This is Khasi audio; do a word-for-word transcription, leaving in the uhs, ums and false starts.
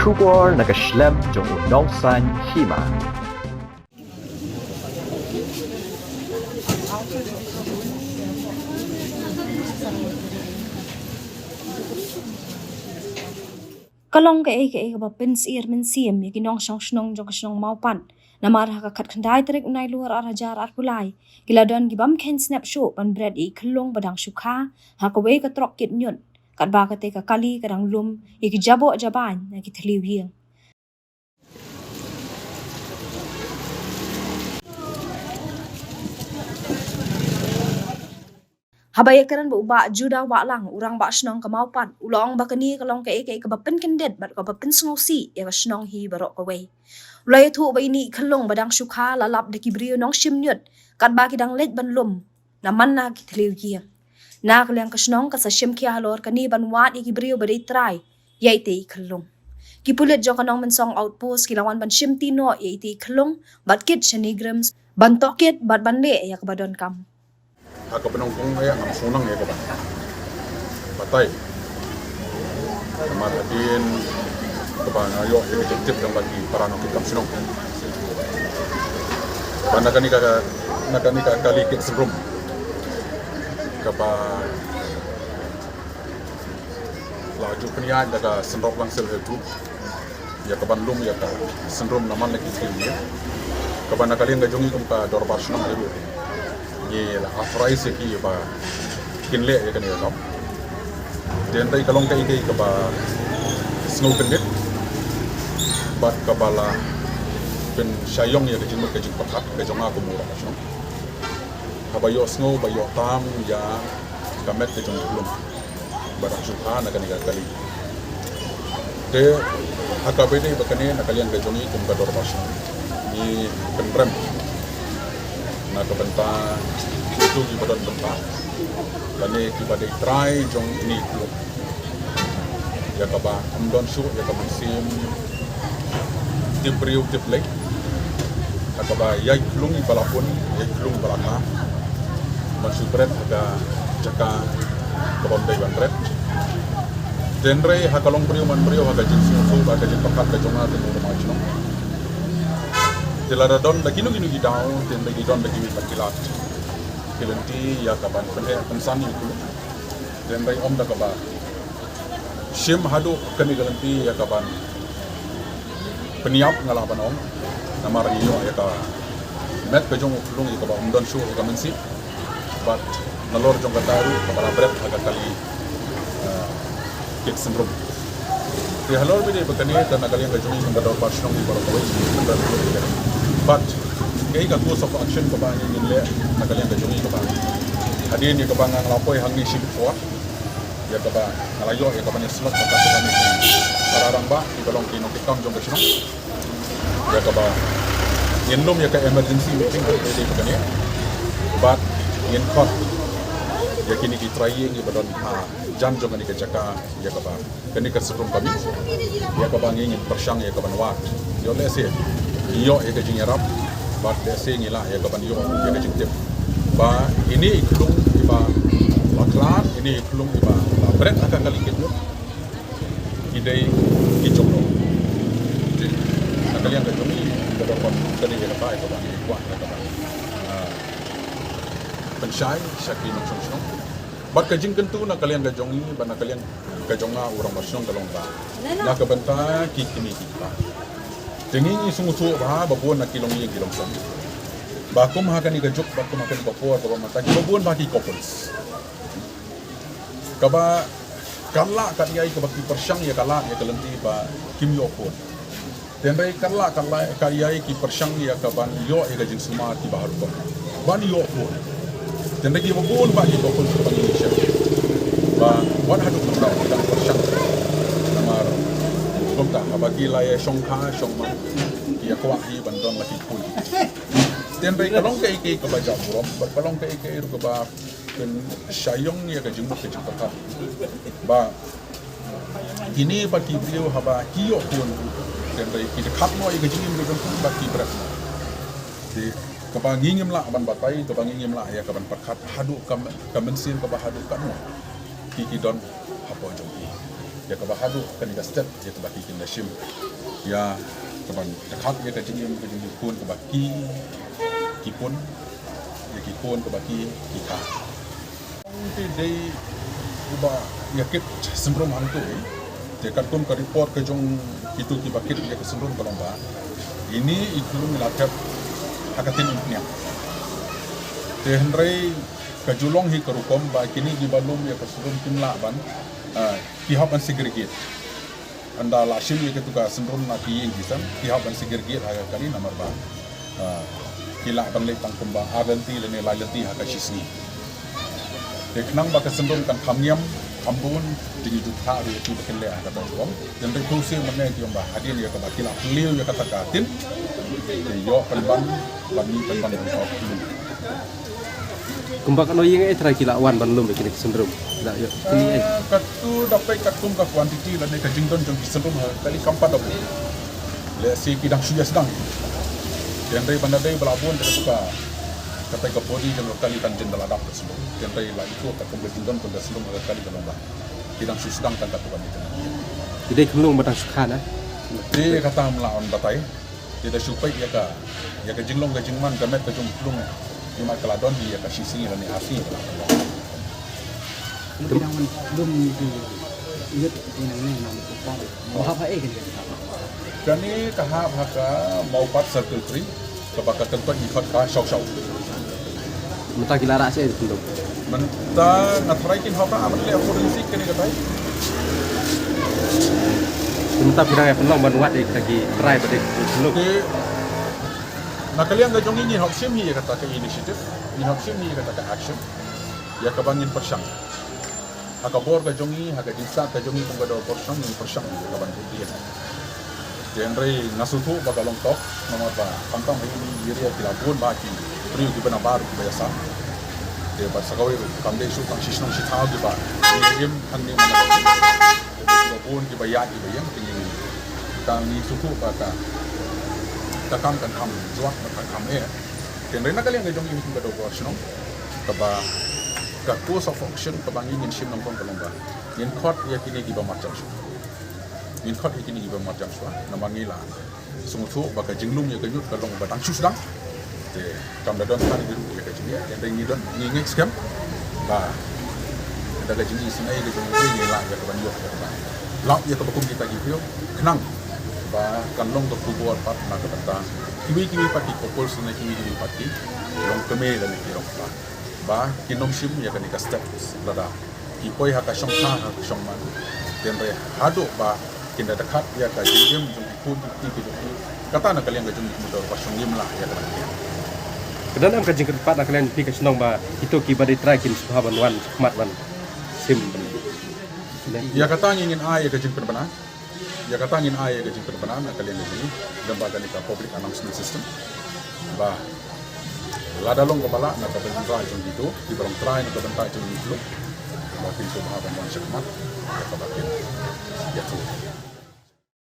Khubor na ka shlem jong u nongsan hima. Ka long kaei kaei kaba pynsyier mynsiem ïa ki nongshong shnong jong ka shnong Mawpat. Namar ha ka khatkhyndai tarik u Nailur ar hajar arphew lai, ki la don ki bym kheiñ snep shuh ban bret ïa i khyllung ba dang shu kha ha kawei ka trok kit ñiut. Katba kata ka kali ka dang lum ïa ki jaboh jabain na ki thliew ïing. Haba ïakren bad u Bah Judah Wahlang, u rangbah shnong ka Mawpat, u la ong ba kane ka long kaei kaei kaba pynkyndit bad kaba pynsngewsih ïa ka shnong hi baroh kawei. U la ïathuh ba ine i khyllung ba dang shu kha la lap da ki briew nongshim ñiut katba ki dang leit ban lum na man na ki thliew ïing. Na ka liang ka shnong ka sa shim khia halor kane ban wad ïa ki briew ba dei trai ïa ite i khyllung. Ki pulit jong ka Nongmynsong Outpost ki la wan ban shimti noh ïa ite i khyllung bad kit sha NEIGRIHMS ban tohkit bad ban leh ïa kaba donkam. Ha kaba nyngkong eh ngam sngewthuh ïa kaba batai. Namar hadien kaba nga ïoh ïa ka jingtip jong la ki para nongtrei kam shnong. Ba na kane ka, na kane ka kali kit syndrome kaba la ju pynïaid da ka Synrop Langsil Health Group ïa kaban lum ïa ka syndrome na man la ki thliew ïing. Kaba na ka liang ka jong ngi kum ka dorbar shnong ruh ngi la authorize ïa ki ba kin leh ïa kane ka kam. Te hynrei ka long kaei kaei kaba sngewkyndit bad kaba la pynshai ïong ïa ka jingmut ka jingpyrkhat ka jong nga kum u rangbah shnong. Haba ïohsngew ba ïoh tam ïa ka met ka jong u khyllung ba dang shu kha na kane ka kali. Te ha kaba ïadei bad kane na ka liang ka jong ngi kum ka dorbar shnong ngi pynrem na ka bynta kito kiba don bynta lane kiba dei trai jong ine i khyllung. Ïa kaba ym don shuh ïa ka mynsiem tip briew tip leit. Ha kaba ïa i khyllung iba la pun, ïa i khyllung iba la kha, ban shu bret ha ka jaka kaba ym dei ban bret. Te hynrei ha ka long briew man briew, ha ka jingsngewthuh bad ka jingpyrkhat ka jong nga kum u rangbah shnong, te lada don da kino kino ki daw, te hynrei ki don da kiwei pat ki lad ki lynti ïa kaban pyneh pynsan ïa u khyllung. Te hynrei ym da kaba shim haduh kane ka lynti ïa kaban pynïap, nga lah ban ong. Namar ngi ïoh ïa ka met ka jong u khyllung ïa kaba ym don shuh ïa ka mynsiem. Bad nalor jong kata ruh kaba la bret ha ka kali, eh, kit syndrome. Te halor ba ïadei bad kane, te na ka liang ka jong ngi kum ka dorbar shnong ngi baroh kawei ngi pynrem ïa kane. Bad kaei ka course of action kaba ngi ngin leh na ka liang ka jong ngi kaba, hadien ïa kaba nga la poi hangne shibit por, ïa kaba nga la ïoh ïa kaban ïasyllok bad katto katne ki para rangbah kiba long ki nongtrei kam jong ka shnong. Ïa kaba ngin lum ïa ka emergency meeting ha kaba ïadei bad kane. Bad ngin khot ïa kine ki trai ïing kiba don hajan jong kane ka jaka ïa kaba kane ka syndrome ka mih. Ïa kaba ngi ngin pyrshang ïa kaban wad. Ïoh lehse ngi ïoh ïa ka jingïarap bad lehse ngi lah ïa kaban ïoh ïa ka jingtip ba ine i khyllung iba la khlad, ine i khyllung iba la bret ha ka kali kit ñiut, i dei i jong no. Te na ka liang ka jong ngi ka dorbar ka dei ïa kaba, ïa kaba ngi kwah ïa kaba, ah, pynshai sha ki nongshong shnong. Bad ka jingkyntu na ka liang ka jong ngi bad na ka liang ka jong nga u rangbah shnong ka long ba na ka bynta ki kmie ki kpa, te ngi ngi sngewthuh ba ha ba bun na ki longïing ki longsem, ba kum ha kane ka juk bad kum ha kane ka por kaba mynta kiba bun ba ki couples. Kaba kan lah kan ïai kaba ki pyrshang ïa ka lad ïa ka lynti ba kim ïoh khun. Te hynrei kan lah kan lah kan ïai ki pyrshang ïa kaban ïoh ïa ka jingsumar kiba haduh ban ïoh khun. Te hynrei kiba bun ba kiba khun kiba ngi shem ba wat haduh mynta ki dang pyrshang. Namar kumta haba ki la ïa shongkha shongman ki ïa kwah hi ban don la ki khun. Te hynrei ka long kaei kaei kaba jah burom bad ka long kaei kaei ruh kaba pynshai ïong ïa ka jingmut ka jingpyrkhat ba kine pat ki briew haba ki ïoh khun, te hynrei ki dkhot noh ïa ka jingim ka jong ki bad ki bret noh. Te kaba ngi ngim lah ban batai, kaba ngi ngim lah ïa kaban pyrkhat haduh ka, ka mynsiem kaba haduh katno ki ki don hapoh jong ki. Ïa kaba haduh kane ka step ïa kaba ki kin da shim ïa kaban da khap ïa ka jingim ka jingim ki khun kaba ki ki pun ïa ki khun kaba ki ki kha. Te dei uba ïa kit syndrome hangto. Te katkum ka report ka jong kito kiba kit ïa ka syndrome ka long ba ini i khlung i la thep ha ka tin i pniang. Te hynrei ka ju long hi ka rukom ba kine kiba lum ïa ka syndrome kim lah ban, ah, ki hap ban segregate. Ynda la shim ïa kito ka syndrome na ki ïing ki sem ki hap ban segregate ha ka kali namar ba, ah, ki lah ban leh tang kumba ar lynti lane lai lynti ha ka shi sngi. Te khnang ba ka syndrome kan kham ngiam kham bun te ngi ju thah ruh ïa ki ba kin leh ha kata ka rukom. Te hynrei to shu mynne ki ong ba hadien ïa kaba ki la plie ïa kata ka tin te ïoh pynban ban ngi pynban ban ïoh. Kumba katno ïing eh trai ki la wan ban lum ïa kine ki syndrome. La ïoh kine eh. Eh, katto da peit katkum ka quantity lane ka jingdon jong ki syndrome ha kali kam pat da bun. Lehse ki dang shu ïa sdang. Te hynrei ban da dei ba la bun te ka katai ka body jong ka kali kan jin da la dap ka syndrome. Te hynrei la ïoh katkum ka jingdon jong ka syndrome ha kali ka long ba ki dang shu sdang tang katto ka meeting. Ki dei khynlung ba dang shu kha na. Te kata ym lah ban batai. Te da shu peit ïa ka, ïa ka jinglong ka jingman ka met ka jong u khlung. Ïa ma ka la don hi ïa ka shi sngi lane ar sngi ka la don. Lum ki dang wan lum ki ïit ki nang ne nang ki pom. Ba hap ha eh kane ka. Kane ka hap ha ka Mawpat Circle Three kaba ka kyntoit ngi khot ka Shaw Shaw. Mynta ki la rah seh pynlong. Mynta nga tharai kin hap rah ban leh forensic kane katai. Mynta phi dang ïa pynlong ban wad ïa kita ki trai ba dei pynlong. Te na ka liang ka jong ngi ngin hap shim hi ïa kata ka initiative, ngin hap shim hi ïa kata ka action. Ïa kaba ngin pyrshang. Ha ka bor ka jong ngi, ha ka jingstad ka jong ngi kum ka dei ka bor shong, ngi pyrshang ïa ka ban bud ïa. Te hynrei nga sngewthuh ba ka long tok, namar ba khamtam ha ïing ïa ki la bun ba ki briew kiba nabar kiba ïa sah. Te bad sa kawei ruh kam dei shuh tang shi shnong shi thaw kiba ïa im hangne man la. Te kiba bun kiba ïaid kiba ïeng te ngi ka ngi sngewthuh ba ka ka kam kan kham jwat ba kan kham eh. Te hynrei na ka liang ka jong ngi kum ka dei ka bor shnong kaba ka course of action kaba ngi ngin shim nangkong ka long ba ngin khot ïa kine kiba marjan shuwa. Ngin khot ïa kine kiba marjan shuwa namar ngi la sngewthuh ba ka jinglum ïa ka ñiut ka long ba dang shu sdang. Te kam da don kane ruh ïa ka jingeh, te hynrei ngi don ngi ngeit skhem ba da ka jingisynei ka jong ngi ngi lah ïa ka ban ïoh ïa ka ban lap ïa kaba kum kita ki briew khnang ba kan long ka khubor pat na ka bynta kiwei kiwei pat ki couples ne kiwei kiwei pat ki longkmie lane ki longkpa. Ba kin ym shim ïa kane ka step lada ki poi ha ka shongkha ha ka shongman. Te hynrei haduh ba kin da dkhot ïa ka jingim jong ki khun ki kti ki jong ki. Kata na ka liang ka jong ki mudor ba shong ngim lah ïa ka. Ka don em ka jingkyrpad na ka liang phi ka shnong ba kito kiba dei trai kin sngewbha ban wan shakhmat ban shim ban. Ïa kata ngi ngin ai ïa ka jingpynbna. Ïa kata ngin ai ïa ka jingpynbna na ka liang ka jong ngi lyngba kane ka public announcement system. Ba lada long kaba lah na ka bynta jong kito kiba long trai na ka bynta jong ki khlung ba kin sngewbha ban wan shakhmat ïa kaba kin ïathuh.